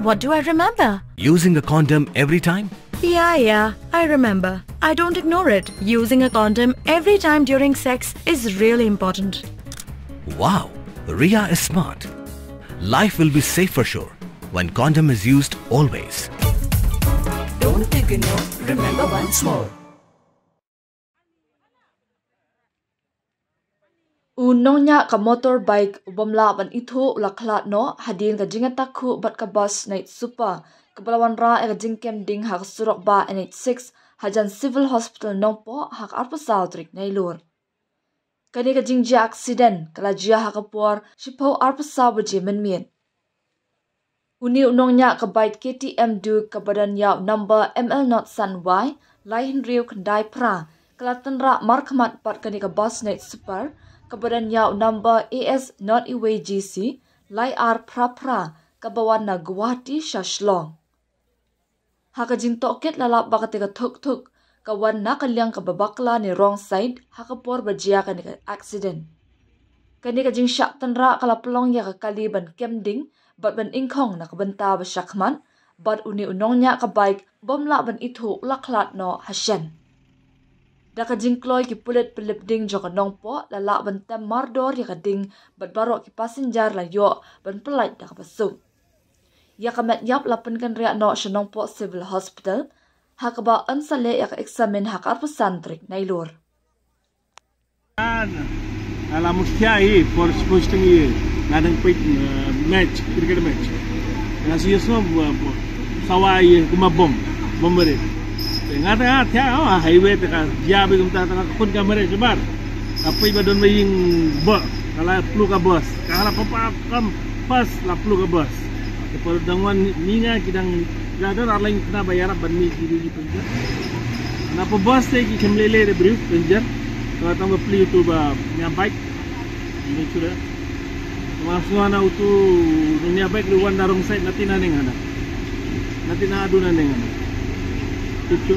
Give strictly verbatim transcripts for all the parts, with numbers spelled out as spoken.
What do I remember? Using a condom every time? Yeah, yeah, I remember. I don't ignore it. Using a condom every time during sex is really important. Wow, Ria is smart. Life will be safe for sure when condom is used always. Don't ignore, remember once more. U nongñiah ka motorbike u bym lah ban ithuh u la khlad noh hadien ka jingïatakhuh bad ka bus Night Super kaba la wanrah ïa ka jingkem ding ha ka surok bah N H six hajan Civil Hospital Nongpoh ha ka arphew saw tarik Nailur. Kane ka jingjia aksiden ka la jia ha ka por shiphew arphew saw baje mynmiet. Une u nongñiah ka bike K T M Duke kaba don ïa u number M L not san Y lai hynriew khyndai phra ka la tynrah markhmat bad kane ka bus Night Super kaba don ïa u number A S not Y G C lai ar phra phra kaba wan na Guwahati sha Shillong. Ha ka jingtohkit la lap ba kata ka thuk thuk ka wan na ka liang kaba bakla ne wrong side ha ka por ba jia kane ka aksiden. Kane ka jingshah tynrah ka la pynlong ïa ka kali ban kem ding bad ban ingkhong na ka bynta ba shakhmat bad une u nongñiah ka bike u bym lah ban ithuh u la khlad noh ha shen. Da ka jingkloi ki pulit pynlip ding jong ka Nongpoh la lah ban tem mardor ïa ka ding bad baroh ki passenger la ïoh ban pyllait da kaba suk. Ïa ka met ïap la pynkynriah noh sha Nongpoh Civil Hospital ha kaba yn sa leh ïa ka eksamin ha ka arphew san tarik Nailur. Ala mukhia hi por sporting hi nga dang peit match, cricket match. Nga shu ïohsngew sawa hi kumba bom, bom barit. Nga dang nga thiah highway te ka jia beit kumta, te ka khun ka mareh shabar. Ka peit ba don ba ïing bom, ka la plu ka bus, ka la papa kam pas la plu ka bus. Te por dang wan mi nga ki dang, ki dang don ar lai khynnah ba ïarap ban mih ki dei ki passenger. Na pa bus te ki khlem leh leh de briew passenger. Ka tang ba plie utu ba nia bike. Ni tu de. Mas nu ana utu nia bike ruh wan da wrong side, na tina neng ana. Na tina adu na neng ana. Tutu.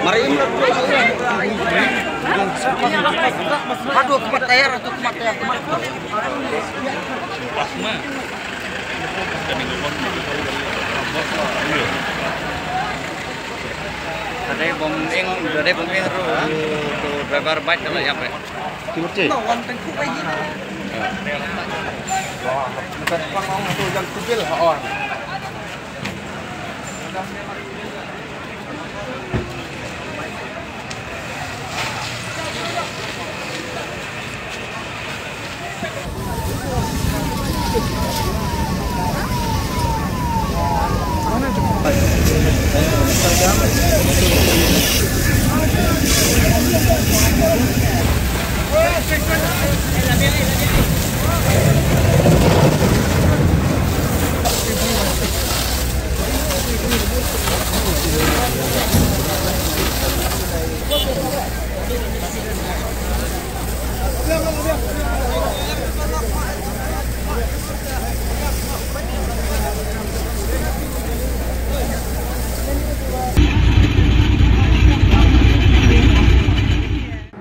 Mari imlak. Aduh, kemat tayar, aduh, kemat tayar, kemat. Tadi bom ing, tadi bom ing tu, tu driver bike kena apa? Timur cik. Wah, bukan pang orang tu yang kubil, oh.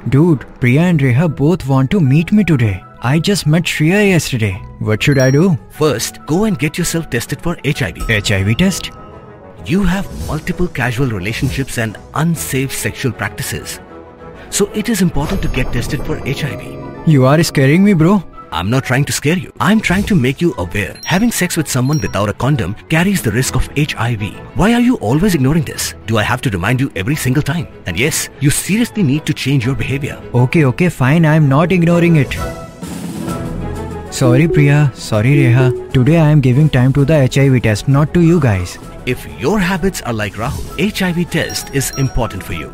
Dude, Priya and Reha both want to meet me today. I just met Shreya yesterday. What should I do? First, go and get yourself tested for H I V. H I V test? You have multiple casual relationships and unsafe sexual practices. So it is important to get tested for H I V. You are scaring me, bro. I'm not trying to scare you. I'm trying to make you aware. Having sex with someone without a condom carries the risk of H I V. Why are you always ignoring this? Do I have to remind you every single time? And yes, you seriously need to change your behavior. Okay, okay, fine. I'm not ignoring it. Sorry, Priya. Sorry, Reha. Today I am giving time to the H I V test, not to you guys. If your habits are like Rahul, H I V test is important for you.